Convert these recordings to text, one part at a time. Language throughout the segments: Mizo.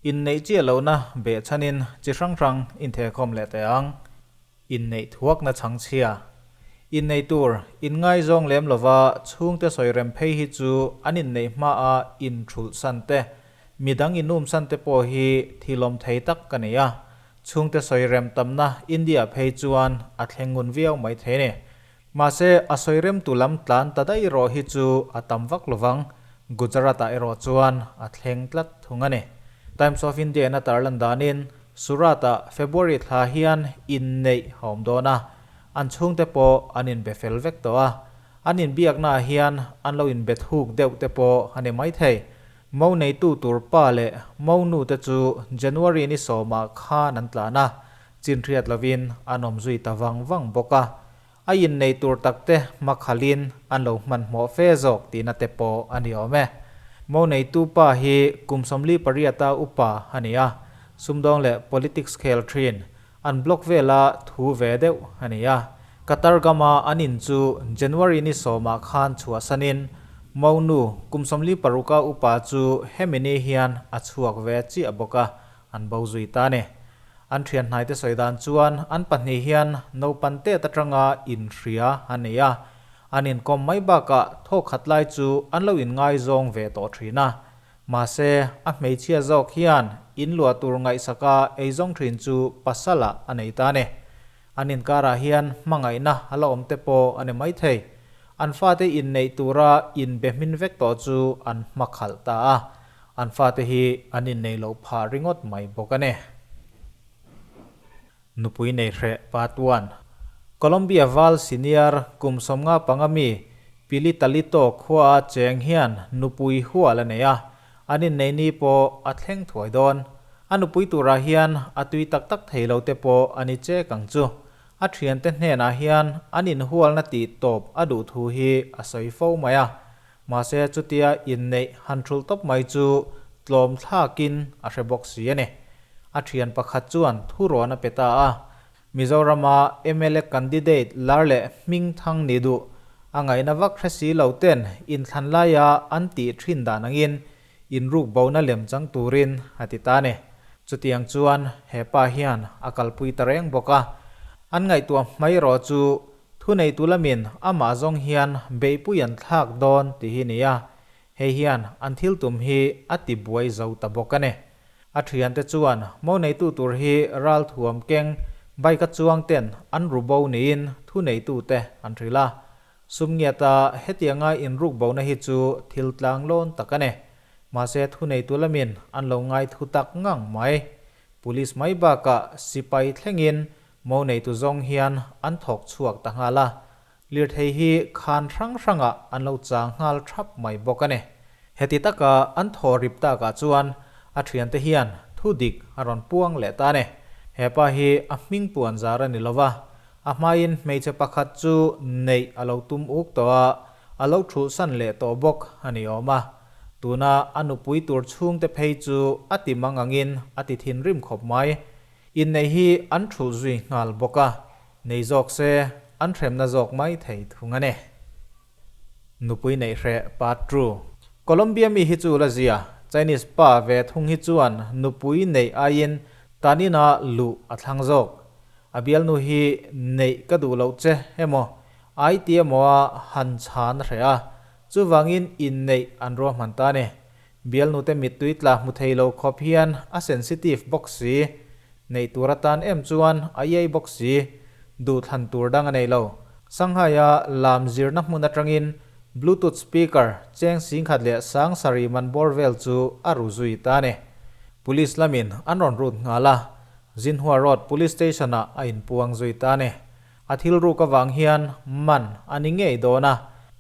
Inneih chiah lohna behchhanin chi hrang hrang inthehkhawm leh teh ang. Inneih thuakna chhangchhia. Innei tur inngaizawng lem lova chhungte sawi rem phei hi chu an inneih hmaa inthulhsan te, midang inumsan te pawh hi thilawm thei tak ka nei a. Chhungte sawi rem tamna India phei chuan a thleng ngun viau mai thei ni. Mahse a sawi remtu lam tlan ta daih erawh hi chu a tam vak lovang. Gujarat-ah erawh chuan a thleng tlat thung a ni. Times of India-in a tarlan danin Surat-ah February thla hian inneih a awm dawn a, an chhungte pawh an inbe fel vek tawh a. An inbiaknaah hian an lo inbe thuk deuh te pawh a ni maithei. Mo neitu tur pa leh mo nu te chu January ni sawmah khan an tlan a, chinhriat lovin an awm zui ta vang vang bawk a. A innei tur tak te hmakhalin an lo hmanhmawh fe zawk tihna te pawh a ni awm e. Mo neitu pa hi kum 48 a upa a ni a, sumdawng leh politics khel thin, an block vela thu ve deuh a ni a. Qatar gama an in chu January ni sawmah khan chhuahsanin Mo nu kum 46 a upa chu hemi ni hian a chhuak ve chiah bawk a, an bo zui ta a ni. An thian hnaite sawi dan chuan an pahnih hian naupan tet atanga inhria an nei a, an inkawm mai bakah thawkhat lai chu an lo inngaizawng ve tawh thin a. Mahse, a hmeichhia zawk hian inluah tur ngaihsaka eizawng thin chu pasalah a nei ta a ni. An inkarah hian hmangaihna a la awm te pawh a ni maithei. An fate inneih tura inbe hmin vek tawh chu an hmakhalh ta a. An fate hi an inneih loh phah ringawt mai bawk a ni. Nupui nei hreh Part One. Colombia Val Senior kum 55 mi Pili Talito khua a cheng hian nupui hual a nei a, an innei ni pawh a thleng thuai dawn. A nupui turah hian a tui tak tak thei lo te pawh a ni chek ang chu. A thiante hnenah hian an inhualna tih tawp a duh thu hi a sawi fo mai a. Mahse chutia inneih han thulh tawp mai chu tlawm thlakin a hre bawk si a ni. A thian pakhat chuan thurawn a pe ta a. Mizorama mla candidate lar leh hming thang ni duh a ngaihna vak hre si lo ten inthlan laia an tih thin dan angin inruk bona lem chang turin a ti ta a ni. Chutiang chuan he pa hian a kalpui ta reng bawk a. An ngaihtuah hmai erawh chu Thuneitu lamin amah zawng hian beihpui an thlak dawn tih hi nia, hei hian an thil tum hi a ti buai zo ta bawk a ni. A thiante chuan mo neitu tur hi ralthuam keng bike a chuang ten an ru bo niin thuneitute an hrilh a. Sumngiata hetianga inruk bona hi chu thil tlang lawn tak a ni. Mahse thuneitu lamin an lo ngai thu tak ngang mai. Police mai bakah sipai thlengin Mo neitu zawng hian an thawk chhuak ta nghal a, lirthei hi khan hrang hrangah an lo chang nghal thap mai bawk a ni. Heti taka an thaw rip takah chuan a thiante hian thu dik a rawn puang leh ta a ni. He pa hi a hming puan zar a ni lo va, a hmain hmeichhe pakhat chu neih a lo tum uk tawh a, a lo thulhsan leh tawh bawk a ni awm a. Tuna a nupui tur chhungte phei chu a ti mang angin a ti thinrim khawp mai. Inneih hi an thulh zui nghal bawk a, nei zawk se an hremna zawk mai thei thung a ni. Nupui neih hreh Part Two. Colombia mi hi chu la zia, Chinese pa ve thung hi chuan nupui neih aiin tanina luh a thlang zawk. A bialnu hi neih ka duh loh che emaw, ai ti emaw a han chhan a hreh a, chuvangin inneih an ruahman ta a ni. Bialnute mittui tla hmu thei lo khawp hian a sensitive bawk si. Neih tur atan em chuan a iai bawk si. Duhthlan tur dang a nei lo. Shanghai-a lam zirna hmun atangin Bluetooth speaker cheng 17,000 man bawr vel chu a ru zui ta a ni. Police lamin an rawn rut nghal a, Xinhua Road Police Station-ah a inpuang zui ta a ni. A thil ruk avang hian man a ni ngei dawn a,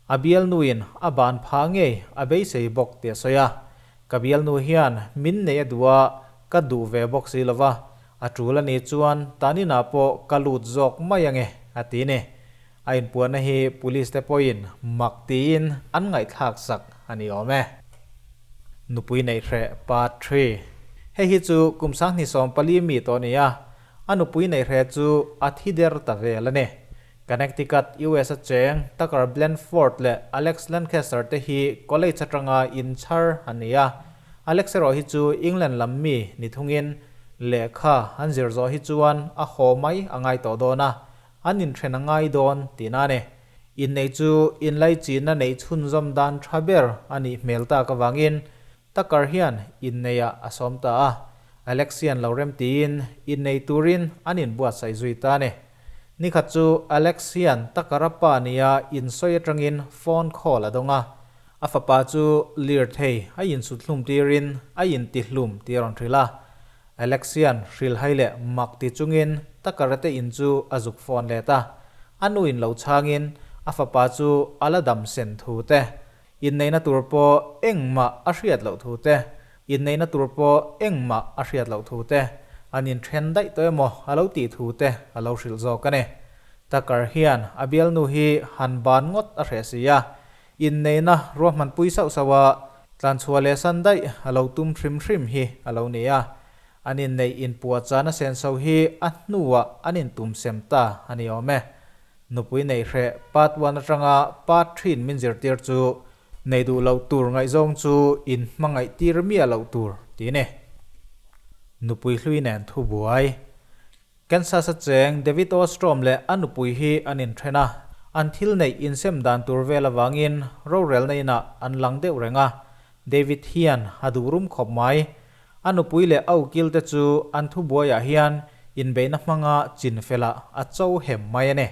a bialnuin a ban pha ngei a beisei bawk tih a sawi a. Ka bialnu hian min nei a duh a, ka duh ve bawk si lo va, a tul a nih chuan taninah pawh ka lut zawk mai ange, a ti ni. A inpuanna hi police te pawhin mak tiin an ngaihthlak sak a ni awm e. Nupui neih hreh Part Three. Hei hi chu kum 2014 mi tawh a ni a, A nupui neih hreh chu a thi der ta vel a ni. Connecticut, US a cheng Tucker Blandford leh Alex Lancaster te hi college atanga inchhar an ni a. Alex erawh hi chu England lam mi ni thungin lehkha an zir zawh hi chuan a haw mai a ngai tawh dawn a, an inthen a ngai dawn tihna a ni. Inneih chu inlaichinna neih chhunzawm dan tha ber a nih hmel tak avangin Tucker hian inneihah a sawm ta a, Alex hian lo rem tiin innei turin an inbuatsaih zui ta a ni. Nikhat chu Alex hian Tucker-a pa nia insawi atangin phone call a dawng a, a fapa chu lirthei a insuthlum tirin a intihlum tih a rawn hrilh a. Alex hian hrilhhai leh mak ti chungin Tucker-a te in chu a zuk phone let a, a nu in lo chhangin a fapa chu a la dam sen thu te, Inneihna tur pawh engmah a hriat loh thu te, inneihna tur pawh engmah a hriat loh thu te, an inthen daih tawh emaw a lo tih thu te a lo hrilh zawk a ni. Tucker hian a bialnu hi han ban ngawt a hreh si a, inneihna ruahmanpui sauh sauh a tlanchhuah leh san daih a lo tum hrim hrim hi a lo ni a. An inneih inpuahchahna senso hi a hnuah an intumsem ta a ni awm e. Nupui neih hreh part one atanga part three in min zirtir chu nei duh loh tur ngaihzawng chu in hmangaih tir miah loh tur tih a ni. Nupui hlui nen thu buai. Kansas a cheng David Ostrom leh a nupui hi an inthen a, an thil neih insem dan tur vel avangin rorelna inah an lang deuh reng a, David hian a duh rum khawp mai. A nupui leh a ukil te chu an thubuaiah hian inbeihna hmanga chinfelah a cho hem mai a ni.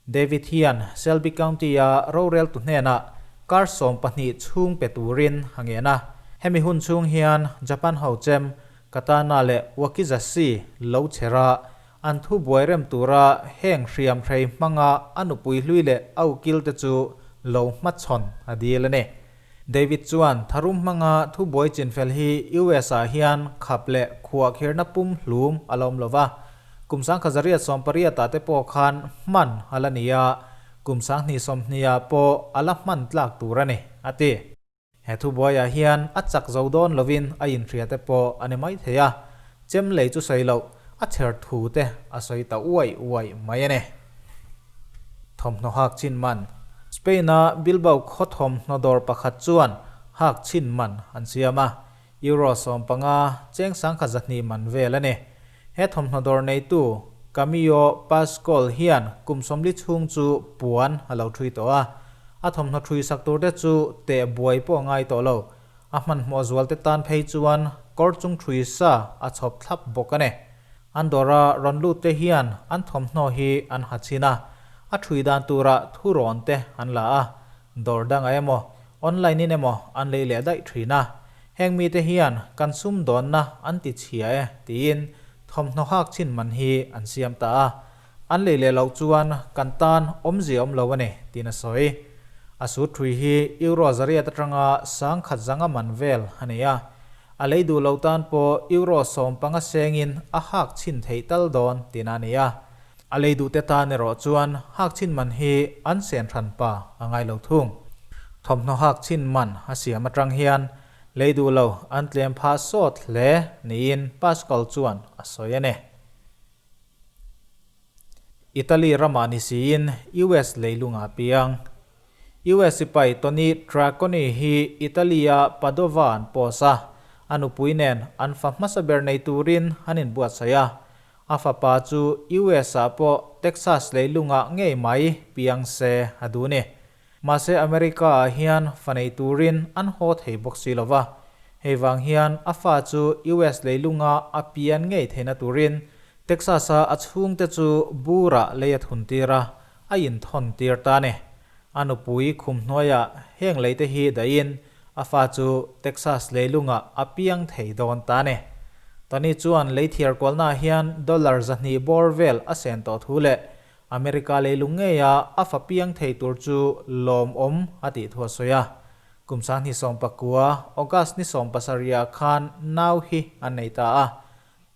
David hian Shelby County-a roreltu hnenah kar 12 chhung pe turin a ngen a. Hemi hun chhung hian Japan ho chem Katana leh Wakizashi lo chhera an thubuai rem tura heng hriam hrei hmanga a nupui hlui leh a ukil te chu lo hmachhawn a dil a ni. David chuan tharum hmanga thubuai chinfel hi US ah hian khap leh khuahkhirna pum hlum a la awm lo va, kum 1918 ah te pawh khan hman a la ni a, kum 2020 ah pawh a la hman tlak tur a ni, a ti. He thubuaiah hian a chak zo dawn lovin a inhria te pawh a ni maithei a, chem lei chu sawi loh a chher thu te a sawi ta uai uai mai a ni. Thawmhnaw hak chin man. Spain-a Bilbao khaw thawmhnaw dawr pakhat chuan hak chin man an siam a, Euro 15 cheng 1200 man vel a ni. He thawmhnaw dawr neitu Camillo Pascual hian kum 40 chhung chu puan a lo ṭhui tawh a, a thawmhnaw ṭhui sak turte chu teh buai pawh a ngai tawh lo. A hmanhmawh zualte tan phei chuan kawr chung ṭhui sa a chhawp thlap bawk a ni. An dawra rawn lut te hian an thawmhnaw hi an ha chhin a, a ṭhui dan tura thu rawn te an la a, dawr dangah emaw, online in emaw an lei leh daih ṭhin a. Heng mite hian kan sumdawnna an ti chhia e tiin thawmhnaw hak chhin man hi an siam ta a, an lei leh loh chuan kan tan awmzia awm lo a ni tiin a sawi. A sut ṭhui hi euro zariat aṭanga 1100 man vel a ni a. A lei duh lo tan pawh euro 15 sengin a hak chhin theih tal dawn tihna a ni a. A lei duhte tan erawh chuan hak chhin man hi an sen hran pa a ngai lo thung. Thawmhnaw hak chhin man a siam atang hian lei duh lo an tlem phah sawt hle niin Pascal chuan a sawi a ni. Italy ramah ni siin US leilungah piang. US sipai Tony Traconi hi Italy-a Padova an post a, a nupui nen an fa hmasa ber nei turin an inbuatsaih a. A fapa chu US-ah pawh Texas leilungah ngei mai piang se a duh ni. Mahse America-ah hian fa nei turin an haw thei bawk si lo va, hei vang hian a fa chu US leilunga a pian ngei theihna turin Texas-a a chhungte chu burah lei a thun tir a, a inthawn tir ta a ni. A nupui khum hnuaiah heng leite hi dahin a fa chu Texas leilungah a piang thei dawn ta a ni. Tony chuan lei thiar kualnaah hian dollar 200 bawr vel a sen tawh thu leh America leilung ngeia a fa piang thei tur chu lawmawm a tih thu a sawi a. Kum 2019, August ni 17 ah khan nau hi an nei ta a.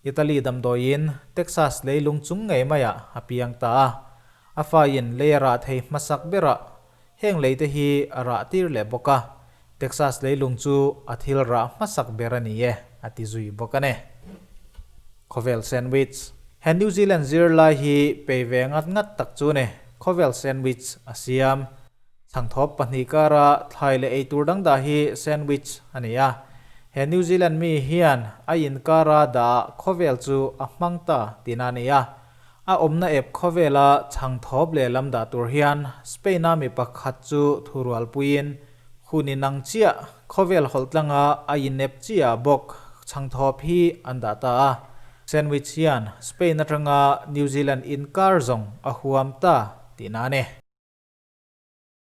Italy damdawiin Texas leilung chung ngei maiah a piang ta a. A faiin lei a rah thei hmasak berah heng leite hi a rah tir leh bawk a. Texas leilung chu a thil rah hmasak ber a ni e, a ti zui bawk a ni. Khawvel sandwich. He New Zealand zirlai hi pei ve ngat ngat tak chu ni, khawvel sandwich a siam. Chhangthawp pahnih kara thlai leh eitur dang dah hi sandwich a ni a. He New Zealand mi hian a inkara dahah khawvel chu a hmang ta tihna a ni a. A awmna ep khawvela chhangthawp lehlam dah tur hian Spain-a mi pakhat chu thurualpuiin, hun inang chiah, khawvel hawlh tlanga a inep chiahah bawk chhangthawp hi an dah ta a. Sandwich hian Spain atanga New Zealand inkar zawng a huam ta tihna a ni.